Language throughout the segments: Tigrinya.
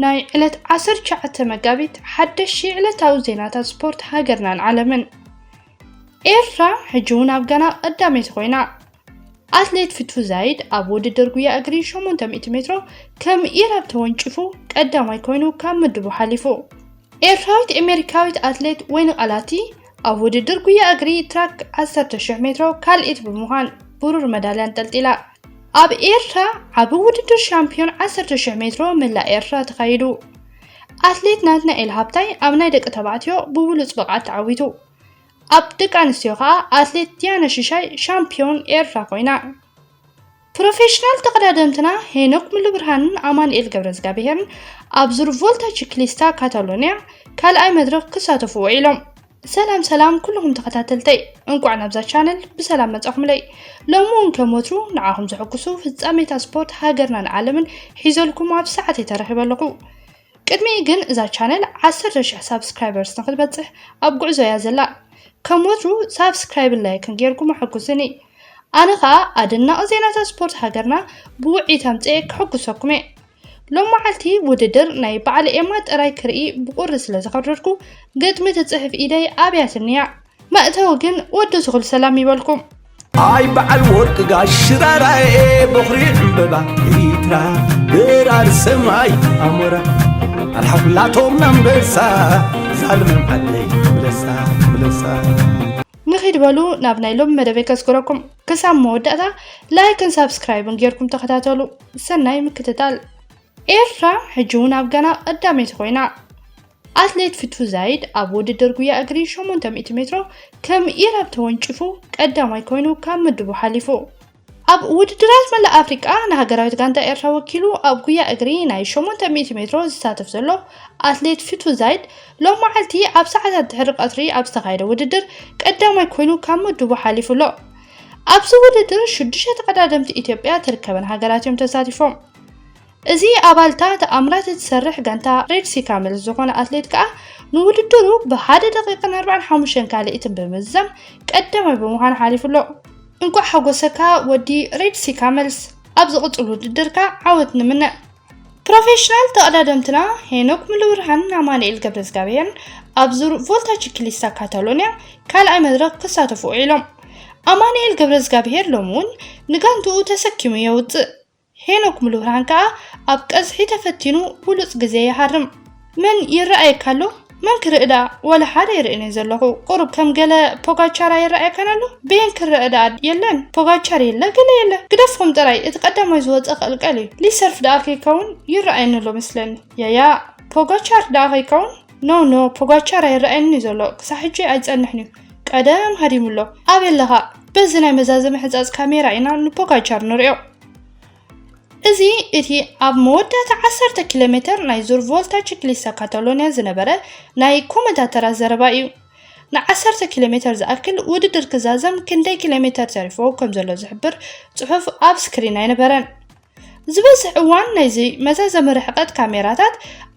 ናይ ዕለት ዓሰርተ ትሽዓተ መጋቢት ሓደሽቲ ዕለታዊ ዜናታት ስፖርት ሃገርናን ዓለምን። ኤርትራ ሕጂ እውን ኣብ ጋና ቀዳመይቲ ኮይና። ኣትሌት ፍቱ ዛይድ ኣብ ውድድር ጉያ እግሪ ሸሞንተ ሚእቲ ሜትሮ ከም ኢራብ ተወንጭፉ ቀዳማይ ኮይኑ ካብ ምድቡ ሓሊፉ። ኤርትራዊት ኣሜሪካዊት ኣትሌት ወይኒ ቃላቲ ኣብ ውድድር ጉያ እግሪ ትራክ ዓሰርተ ሺሕ ሜትሮ ካልኣይቲ ብምዃን ብሩር መዳልያ ኣንጠልጢላ። ኣብ ኤርትራ ዓቢ ውድድር ሻምፒዮን ዓሰርተ ሺሕ ሜትሮ መላእ ኤርትራ ተኻይዱ። ኣትሌት ናትናኤል ሃብታይ ኣብ ናይ ደቂ ተባዕትዮ ብብሉጽ ብቕዓት ተዓዊቱ። ኣብ ደቂ ኣንስትዮ ከኣ ኣትሌት ዲያና ሽሻይ ሻምፒዮን ኤርትራ ኮይና። ፕሮፌሽናል ተቐዳደምትና ሄኖክ ሙሉብርሃንን ኣማኑኤል ገብረዝጋብሄርን ኣብ ዙር ቮልታ ቺክሊስታ ካታሎንያ ካልኣይ መድረኽ ክሳተፉ ውዒሎም። ሰላም ሰላም ኩልኹም ተኸታተልተይ፣ እንቋዕ ናብዛ ቻነል ብሰላም መጻኹምለይ። ሎሚ እውን ከም ወትሩ ንዓኹም ዘሐጉሱ ፍጻሜታት ስፖርት ሃገርናን ዓለምን ሒዘልኩም ኣብ ሰዓተይ ተረኺበ ኣለኹ። ቅድሚኡ ግን እዛ ቻነል ዓሰርተ ሽሕ ሳብስክራይበርስ ንክትበጽሕ ኣብ ጉዕዞ እያ ዘላ። ከም ወትሩ ሳብስክራይብን ላይክን ጌርኩም ኣሐጉስኒ። ኣነ ኸኣ ኣደናቒ ዜናታት ስፖርት ሃገርና ብውዕኢት ኣምጽኤ ከሐጉሰኩም እየ። ሎም መዓልቲ ውድድር ናይ በዓል ኤማ ጥራይ ክርኢ ብቑሪ ስለ ዝኸረርኩ፣ ግጥሚ ትጽሕፍ ኢደይ ኣብያትኒ እያ። መእተዊ ግን ወዲ ስኹል ሰላም ይበልኩም። ኣይ በዓል ወርቂ ጋሽ ሽራራኤ፣ በኹሪ ዕምበባ ኤሪትራ፣ በራሪ ሰማይ ኣሞራ፣ ኣልሓ ኩላቶም ኣንበሳ፣ ዛልም ዓደይ ምለሳ፣ ምለሳ። ንኺድ በሉ ናብ ናይ ሎሚ መደበይ ከስግረኩም። ክሳብ መወዳእታ ላይክን ሳብስክራይብን ጌርኩም ተኸታተሉ። ሰናይ ምክትታል። ኤርትራ ሕጂ እውን ኣብ ጋና ቀዳመይቲ ኮይና። ኣትሌት ፍቱ ዛይድ ኣብ ውድድር ጉያ እግሪ ሸሞንተ ሚእቲ ሜትሮ ከም ኢራብ ተወንጭፉ ቀዳማይ ኮይኑ ካብ ምድቡ ሓሊፉ። ኣብ ውድድራት መላእ ኣፍሪቃ ንሃገራዊት ጋንታ ኤርትራ ወኪሉ ኣብ ጉያ እግሪ ናይ ሸሞንተ ሚእቲ ሜትሮ ዝሳተፍ ዘሎ ኣትሌት ፍቱ ዛይድ ሎም መዓልቲ ኣብ ሰዓታት ድሕሪ ቀትሪ ኣብ ዝተኻየደ ውድድር ቀዳማይ ኮይኑ ካብ ምድቡ ሓሊፉ ኣሎ። ኣብዚ ውድድር ሽዱሽተ ተቐዳደምቲ ኢትዮጵያ ትርከበን ሃገራት እዮም ተሳቲፎም። እዚ ኣባልታ ተኣምራት እትሰርሕ ጋንታ ሬድ ሲ ካመልስ ዝኾነ ኣትሌት ከኣ ንውድድሩ ብሓደ ደቂቕን ኣርባዓን ሓሙሽተን ካልኢትን ብምዝዛም ቀዳማይ ብምዃን ሓሊፉ ኣሎ። እንቋዕ ሓጎሰካ ወዲ ሬድ ሲ ካመልስ፣ ኣብ ዝቕጽል ውድድርካ ዓወት ንምነ። ፕሮፌሽናል ተቐዳደምትና ሄኖክ ሙሉብርሃንን ኣማኑኤል ገብረዝጋብሄርን ኣብ ዙር ቮልታ ቺክሊስታ ካታሎንያ ካልኣይ መድረኽ ክሳተፉ ውዒሎም። ኣማኑኤል ገብረዝጋብሄር ሎሚ እውን ንጋንትኡ ተሰኪሙ የውጽእ። ሄኖክ ሙሉብርሃን ከኣ ኣብ ቀዝሒ ተፈቲኑ ብሉጽ ግዜ ይሃርም። መን ይረኣየካ ኣሎ? መን ክርኢ ደኣ? ዋላ ሓደ ኣይርእን እየ ዘለኹ። ቁሩብ ከም ገለ ፖጋቻር ኣይረኣየካን ኣሎ? በየን ክረአ ደኣ? የለን ፖጋቻር የለ፣ ገለ የለ። ግደፍኹም ጥራይ፣ እቲ ቀዳማይ ዝወጸ ክቕልቀል እዩ። ሊሰርፍ ደኣ ከይከውን ይረኣየኒ ኣሎ መስለኒ። ያያ፣ ፖጋቻር ደኣ ከይከውን? ኖ፣ ኖ፣ ፖጋቻር ኣይረኣየንን እዩ ዘሎ። ክሳብ ሕጂ ኣይጸንሕን እዩ። ቀደም ሃዲሙ ኣሎ። ኣበይ ኣለኻ? በዚ ናይ መዛዘሚ ሕጻጽ ካሜራ ኢና ንፖጋቻር ንርእዮ። እዚ እቲ ኣብ መወዳእታ ዓሰርተ ኪሎ ሜተር ናይ ዙር ቮልታ ቺክሊስታ ካታሎንያ ዝነበረ ናይ ኮመንታተራት ዘረባ እዩ። ንዓሰርተ ኪሎ ሜተር ዝኣክል ውድድር ክዛዘም ክንደይ ኪሎ ሜተር ተሪፍዎ ከም ዘሎ ዝሕብር ጽሑፍ ኣብ ስክሪን ኣይነበረን። ዝበዝሕ እዋን ናይዚ መዛዘሚ ርሕቀት ካሜራታት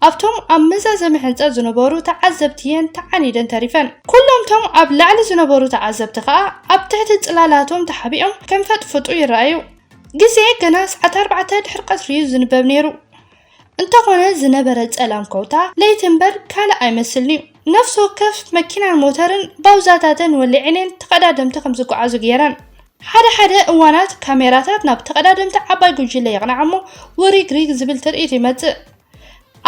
ኣብቶም ኣብ መዛዘሚ ሕንጸት ዝነበሩ ተዓዘብቲ እየን ተዓኒደን ተሪፈን። ኩሎምቶም ኣብ ላዕሊ ዝነበሩ ተዓዘብቲ ከኣ ኣብ ትሕቲ ጽላላቶም ተሓቢኦም ከም ፈጥፍጡ ይረኣዩ። ግዜ ገና ሰዓት ኣርባዕተ ድሕሪ ቀትሪ እዩ ዝንበብ ነይሩ። እንተኾነ ዝነበረ ጸላም ከውታ ለይቲ እምበር ካልእ ኣይመስልን እዩ። ነፍሲ ወከፍ መኪናን ሞተርን ባውዛታተን ወሊዐን እየን ተቐዳደምቲ ከም ዝጓዓዙ ገይረን። ሓደ ሓደ እዋናት ካሜራታት ናብ ተቐዳደምቲ ዓባይ ጉጅለ የቕንዓ እሞ ውሪግሪግ ዝብል ትርኢት ይመጽእ።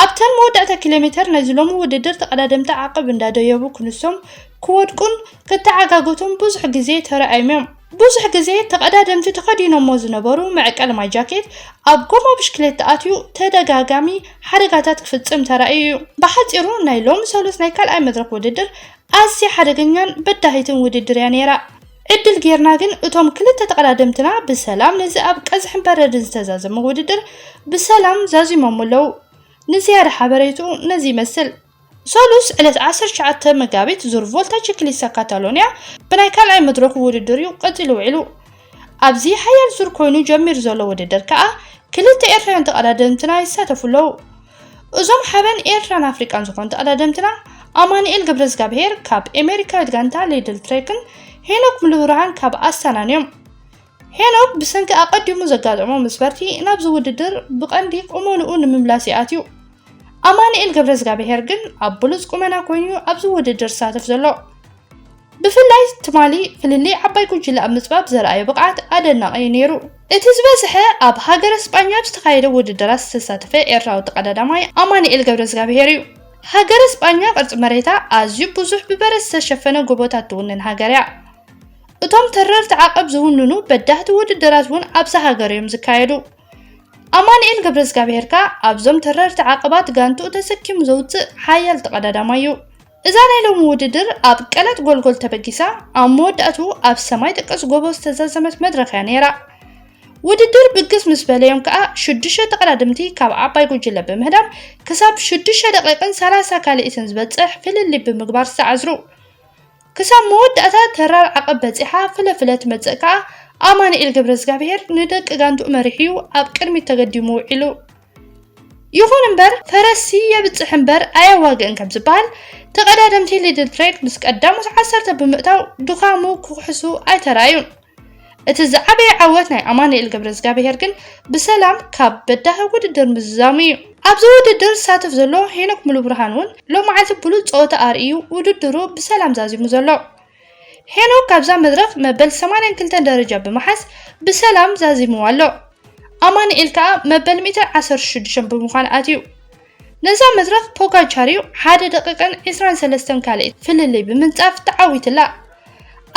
ኣብተን መወዳእታ ኪሎ ሜተር ናይዚ ሎሚ ውድድር ተቐዳደምቲ ዓቕብ እንዳደየቡ ክንሶም ክወድቁን ክተዓጋገቱን ብዙሕ ግዜ ተራእዮም እዮም። ብዙሕ ግዜ ተቐዳደምቲ ተኸዲኖሞ ዝነበሩ መዕቀሊ ማይ ጃኬት ኣብ ጎማ ብሽክሌታ ኣትዩ ተደጋጋሚ ሓደጋታት ክፍጽም ተራእዩ እዩ። ብሓጺሩ ናይ ሎሚ ሰሉስ ናይ ካልኣይ መድረኽ ውድድር ኣዝያ ሓደገኛን በዳሂትን ውድድር እያ ነይራ። ዕድል ጌርና ግን እቶም ክልተ ተቐዳደምትና ብሰላም ነዚ ኣብ ቀዝሕን በረድን ዝተዛዘመ ውድድር ብሰላም ዛዚሞም ኣለዉ። ንዝያዳ ሓበሬትኡ ነዚ ይመስል። ሰሉስ ዕለት ዓሰርተ ትሽዓተ መጋቢት ዙር ቮልታ ቺክሊስታ ካታሎንያ ብናይ ካልኣይ መድረኹ ውድድር እዩ ቀጺሉ ውዒሉ። ኣብዚ ሓያል ዙር ኮይኑ ጀሚሩ ዘሎ ውድድር ከኣ ክልተ ኤርትራውያን ተቐዳደምትና ይሳተፉ ኣለዉ። እዞም ሓበን ኤርትራን ኣፍሪቃን ዝኾኑ ተቐዳደምትና ኣማኑኤል ገብረዝጋብሄር ካብ ኤሜሪካዊት ጋንታ ሊድል ትሬክን ሄኖክ ሙሉብርሃን ካብ ኣስታናን እዮም። ሄኖክ ብሰንኪ ኣቐዲሙ ዘጋጠሞ መስበርቲ ናብዚ ውድድር ብቐንዲ ቁመንኡ ንምምላስ ይኣትዩ። ኣማኑኤል ገብረዝጋብሄር ግን ኣብ ብሉጽ ቁመና ኮይኑ ኣብዚ ውድድር ዝሳተፍ ዘሎ። ብፍላይ ትማሊ ፍልልይ ዓባይ ጉጅለ ኣብ ምጽባብ ዘርኣዮ ብቕዓት ኣደናቒ እዩ ነይሩ። እቲ ዝበዝሐ ኣብ ሃገረ ስጳኛ ኣብ ዝተኻየደ ውድድራት ዝተሳተፈ ኤርትራዊ ተቐዳዳማይ ኣማኑኤል ገብረዝጋብሄር እዩ። ሃገረ ስጳኛ ቅርጺ መሬታ ኣዝዩ ብዙሕ ብበረድ ዝተሸፈነ ጎቦታት ትውንን ሃገር እያ። እቶም ተረርቲ ዓቐብ ዝውንኑ በዳህቲ ውድድራት እውን ኣብዛ ሃገር እዮም ዝካየዱ። ኣማኑኤል ገብረዝጋብሄር ከኣ ኣብዞም ተረርቲ ዓቐባት ጋንትኡ ተሰኪሙ ዘውጽእ ሓያል ተቐዳዳማይ እዩ። እዛ ናይ ሎሚ ውድድር ኣብ ቀለጥ ጎልጎል ተበጊሳ ኣብ መወዳእትኡ ኣብ ሰማይ ጠቀስ ጎቦ ዝተዛዘመት መድረኽ እያ ነይራ። ውድድር ብግስ ምስ በለዮም ከኣ ሽዱሽተ ተቐዳደምቲ ካብ ዓባይ ጉጅለ ብምህዳም ክሳብ ሽዱሽተ ደቂቕን ሰላሳ ካልኢትን ዝበጽሕ ፍልልይ ብምግባር ዝተዓዝሩ። ክሳብ መወዳእታ ተራር ዓቐብ በጺሓ ፍለፍለ ትመጽእ ከኣ ኣማኑኤል ገብረዝጋብሄር ንደቂ ጋንትኡ መሪሑ እዩ ኣብ ቅድሚት ተገዲሙ ውዒሉ። ይኹን እምበር ፈረስሲ የብጽሕ እምበር ኣየዋግእን ከም ዝበሃል ተቐዳደምቲ ሊድል ትሬክ ምስ ቀዳሞት ዓሰርተ ብምእታው ድኻሙ ክውሕሱ ኣይተራእዩን። እቲ ዝዓበየ ዓወት ናይ ኣማኑኤል ገብረዝጋብሄር ግን ብሰላም ካብ በዳሂ ውድድር ምዝዛሙ እዩ። ኣብዚ ውድድር ዝሳተፍ ዘሎ ሄኖክ ሙሉብርሃን እውን ሎማዓልቲ ብሉጽ ጸወታ ኣርእዩ ውድድሩ ብሰላም ዛዚሙ ዘሎ። ሄኖክ ካብዛ መድረኽ መበል ሰማንያን ክልተን ደረጃ ብምሓዝ ብሰላም ዛዚምዋ ኣሎ። ኣማኑኤል ከኣ መበል ሚእትን ዓሰርተ ሽዱሽተን ብምዃን ኣትዩ። ነዛ መድረኽ ፖጋቻር እዩ ሓደ ደቂቕን ዕስራን ሰለስተን ካልኢት ፍልልይ ብምንጻፍ ተዓዊትላ።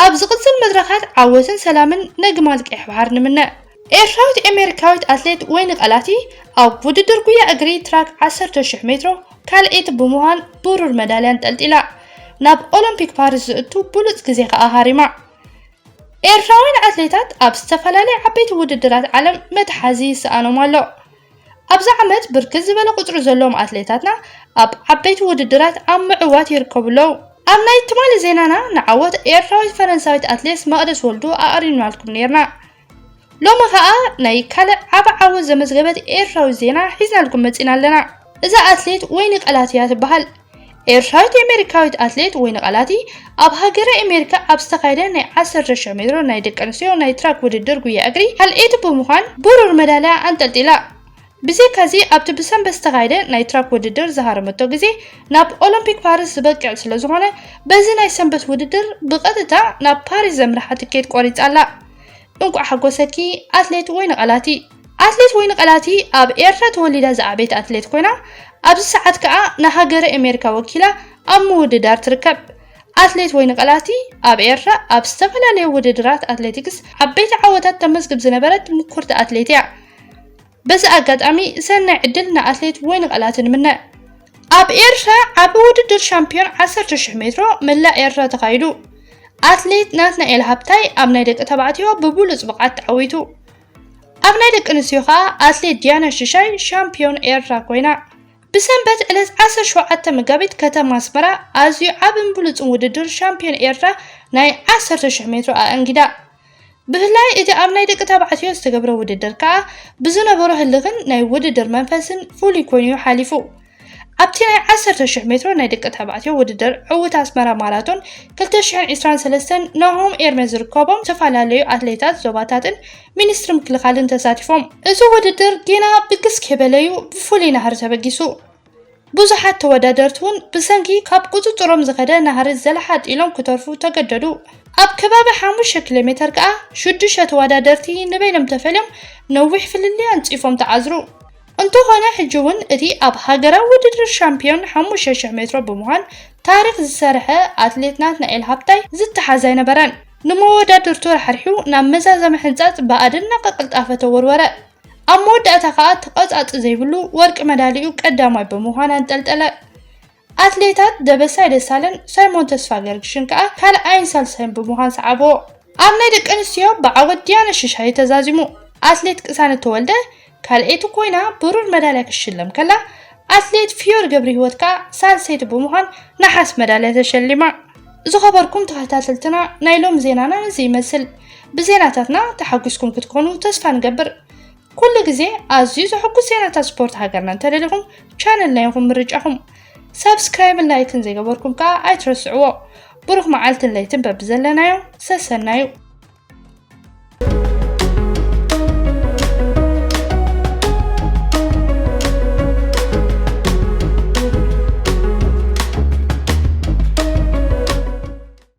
ኣብ ዝቕጽል መድረኻት ዓወትን ሰላምን ነግማል ቀይሕ ባሕር ንምነ። ኤርትራዊት ኣሜሪካዊት ኣትሌት ወይኒ ቀላቲ ኣብ ውድድር ጉያ እግሪ ትራክ ዓሰርተ ሽሕ ሜትሮ ካልኣይቲ ብምዃን ብሩር መዳልያ ኣንጠልጢላ ናብ ኦሎምፒክ ፓሪስ ዝእቱ ብሉጽ ግዜ ከኣ ሃሪማ። ኤርትራውያን ኣትሌታት ኣብ ዝተፈላለዩ ዓበይቲ ውድድራት ዓለም መትሓዚ ይሰኣኖም ኣሎ። ኣብዚ ዓመት ብርክት ዝበለ ቁጽሪ ዘለዎም ኣትሌታትና ኣብ ዓበይቲ ውድድራት ኣብ ምዕዋት ይርከቡ ኣለዉ። ኣብ ናይ ትማሊ ዜናና ንዓወት ኤርትራዊት ፈረንሳዊት ኣትሌት መቕደስ ወልዱ ኣቕሪብናልኩም ነይርና። ሎሚ ኸኣ ናይ ካልእ ዓቢ ዓወት ዘመዝገበት ኤርትራዊት ዜና ሒዝናልኩም መጺና ኣለና። እዛ ኣትሌት ወይኒ ቀላቲ እያ ትበሃል። ኤርትራዊት ኣሜሪካዊት ኣትሌት ወይኒ ቀላቲ ኣብ ሃገረ ኣሜሪካ ኣብ ዝተኻየደ ናይ ዓሰርተ ሽሕ ሜትሮ ናይ ደቂ ኣንስትዮ ናይ ትራክ ውድድር ጉያ እግሪ ካልኣይቲ ብምዃን ብሩር መዳልያ ኣንጠልጢላ። ብዘይካዚ ኣብቲ ብሰንበት ዝተኻየደ ናይ ትራክ ውድድር ዝሃረመቶ ግዜ ናብ ኦሎምፒክ ፓሪስ ዝበቅዕ ስለ ዝኾነ በዚ ናይ ሰንበት ውድድር ብቐጥታ ናብ ፓሪስ ዘምርሓ ትኬት ቆሪጻ ኣላ። እንቋዕ ሓጎሰኪ ኣትሌት ወይኒ ቀላቲ። ኣትሌት ወይኒ ቀላቲ ኣብ ኤርትራ ተወሊዳ ዝዓበየት ኣትሌት ኮይና ኣብዚ ሰዓት ከኣ ንሃገረ ኣሜሪካ ወኪላ ኣብ ምውድዳር ትርከብ። ኣትሌት ወይኒ ቀላቲ ኣብ ኤርትራ ኣብ ዝተፈላለዩ ውድድራት ኣትሌቲክስ ዓበይቲ ዓወታት ተመዝግብ ዝነበረት ምኩርቲ ኣትሌት እያ። በዚ ኣጋጣሚ ሰናይ ዕድል ንኣትሌት ወይኒ ቀላቲ ንምነ። ኣብ ኤርትራ ዓቢ ውድድር ሻምፒዮን ዓሰርተ ሽሕ ሜትሮ መላእ ኤርትራ ተኻይዱ። ኣትሌት ናትናኤል ሃብታይ ኣብ ናይ ደቂ ተባዕትዮ ብብሉጽ ብቕዓት ተዓዊቱ። ኣብ ናይ ደቂ ኣንስትዮ ኸኣ ኣትሌት ዲያና ሽሻይ ሻምፒዮን ኤርትራ ኮይና። ብሰንበት ዕለት ዓሰርተ ሸውዓተ መጋቢት ከተማ ኣስመራ ኣዝዩ ዓብን ብሉጽን ውድድር ሻምፒዮን ኤርትራ ናይ ዓሰርተ ሽሕ ሜትሮ ኣኣንጊዳ። ብፍላይ እቲ ኣብ ናይ ደቂ ተባዕትዮ ዝተገብረ ውድድር ከኣ ብዝነበሮ ህልኽን ናይ ውድድር መንፈስን ፍሉይ ኮይኑ እዩ ሓሊፉ። ኣብቲ ናይ ዓሰርተ ሽሕ ሜትሮ ናይ ደቂ ተባዕትዮ ውድድር ዕዉት ኣስመራ ማራቶን ክልተ ሽሕን ዕስራን ሰለስተን ናሆም ኤርሜ ዝርከቦም ዝተፈላለዩ ኣትሌታት ዞባታትን ሚኒስትሪ ምክልኻልን ተሳቲፎም። እዚ ውድድር ጌና ብግስ ከይበለዩ ብፍሉይ ናህሪ ተበጊሱ። ብዙሓት ተወዳደርቲ እውን ብሰንኪ ካብ ቁጽጽሮም ዝኸደ ናህሪ ዘለሓጥ ኢሎም ክተርፉ ተገደዱ። ኣብ ከባቢ ሓሙሽተ ኪሎ ሜተር ከኣ ሽዱሽተ ተወዳደርቲ ንበይኖም ተፈልዮም ነዊሕ ፍልልይ ኣንጺፎም ተዓዝሩ። እንተኾነ ሕጂ እውን እቲ ኣብ ሃገራዊ ውድድር ሻምፒዮን ሓሙሽተ ሽሕ ሜትሮ ብምዃን ታሪኽ ዝሰርሐ ኣትሌት ናትናኤል ሃብታይ ዝተሓዝ ኣይነበረን። ንመወዳድርቱ ራሕሪሑ ናብ መዛዘሚ ሕንጻጽ ብኣደናቂ ቅልጣፈ ተወርወረ። ኣብ መወዳእታ ከኣ ተቐጻጺ ዘይብሉ ወርቂ መዳልይኡ ቀዳማይ ብምዃን ኣንጠልጠለ። ኣትሌታት ደበሳይ ደሳለን ሳይሞን ተስፋ ገርግሽን ከኣ ካልኣይን ሳልሳይን ብምዃን ሰዓብዎ። ኣብ ናይ ደቂ ኣንስትዮ ብዓወት ዲያና ሽሻይ ተዛዚሙ። ኣትሌት ቅሳነት ተወልደ ካልኣይቲ ኮይና ብሩር መዳልያ ክትሽለም ከላ፣ ኣትሌት ፍዮሪ ገብረሂወት ከኣ ሳልሰይቲ ብምዃን ነሓስ መዳልያ ተሸሊማ። ዝኸበርኩም ተኸታተልትና፣ ናይ ሎሚ ዜናና ነዚ ይመስል። ብዜናታትና ተሓጒስኩም ክትኮኑ ተስፋ ንገብር። ኩሉ ግዜ ኣዝዩ ዘሐጉስ ዜናታት ስፖርት ሃገርና እንተደሊኹም፣ ቻነልና ኢኹም ምርጫኹም። ሳብስክራይብን ላይክን ዘይገበርኩም ከኣ ኣይትረስዕዎ። ብሩኽ መዓልትን ለይትን በብዘለናዮ ሰሰናዩ።